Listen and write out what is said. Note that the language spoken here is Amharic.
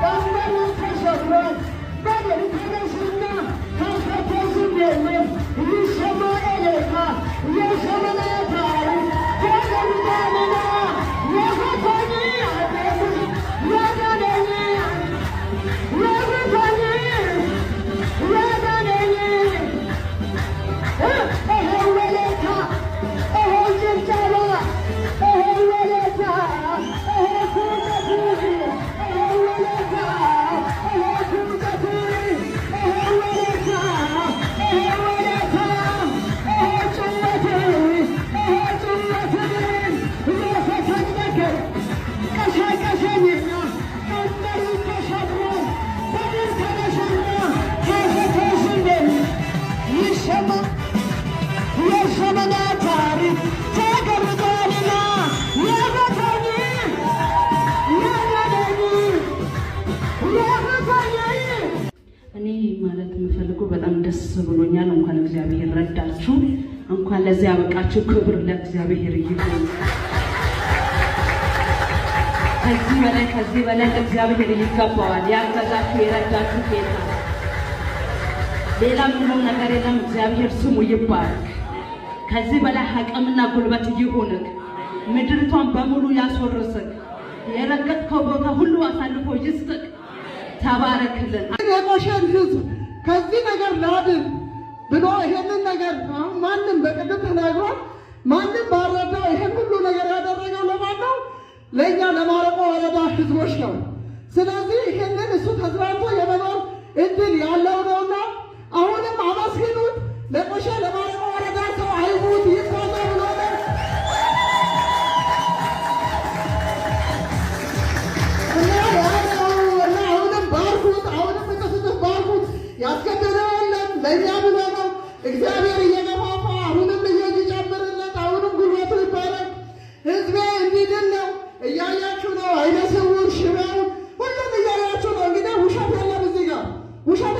ቀንበሩ ተሰብሯል። በድል ተነሱና ተፈተዙ የለም ይሰማ እልልታ የዘመናት ታሪክ ተገልጧልና የፈታኝ ያዳነኝ የፈታኝ ያዳነኝ ይኸው እልልታ ይኸው ጭብጨባ ይኸው እልልታ ይኸው ፉጨት ይኸው እልልታ ይኸው ፉጨት ይኸው እልልታ ይኸው እልልታ ይኸው ጩኸት ይኸው ጩኸት የፈታኝ ነገር ቀሰቀሰኝና ቀንበሩ ተሰብሯል። በድል ተነሱና ተፈተሱልን ይሰማ የዘመናት ታሪክ ተገልጧልና የፈታኝ ያዳነኝ የፈታኝ። እኔ ማለት የምፈልገው በጣም ደስ ብሎኛል። እንኳን እግዚአብሔር ረዳችሁ፣ እንኳን ለዚህ ያበቃችሁ። ክብር ለእግዚአብሔር ይሁን። ከዚህ በላይ ከዚህ በላይ እግዚአብሔር ይገባዋል። ያገዛችሁ የረዳችሁ ጌታ፣ ሌላ ምንም ነገር የለም። እግዚአብሔር ስሙ ይባረክ። ከዚህ በላይ አቅምና ጉልበት ይሁንክ። ምድሪቷን በሙሉ ያስወርስክ። የረገጥከው ቦታ ሁሉ አሳልፎ ይስጥክ። ተባረክልን። የቆሼን ሕዝብ ከዚህ ነገር ላድን ብሎ ይሄንን ነገር አሁን ማንም በቅድም ተናግሯል። ማንም ባልረዳው ይሄን ሁሉ ነገር ያደረገው ለማን ነው? ለእኛ ለማረቆ ወረዳ ሕዝቦች ነው። ስለዚህ ይሄንን እሱ ተዝናንቶ የመኖር እድል ያለው ነውና አሁንም አመስግኑት። ለቆሼ ለማረቆ ወረዳ ሰው አይሙት ይባዛ ብሎ ነው። እና ያለው እና አሁንም ባርኩት፣ አሁንም እጥፍ እጥፍ ባርኩት። ያስገደደው የለም፣ ለእኛ ብሎ ነው። እግዚአብሔር እየገፋፋ አሁንም ልጆች ይጨምርለት፣ አሁንም ጉልበቱ ይባረክ። ህዝቤ እንዲድን ነው። እያያችሁ ነው። አይነ ስውር ሽባውን ሁሉም እያያችሁ ነው። እንግዲህ ውሸት የለም እዚህ ጋር ውሸት።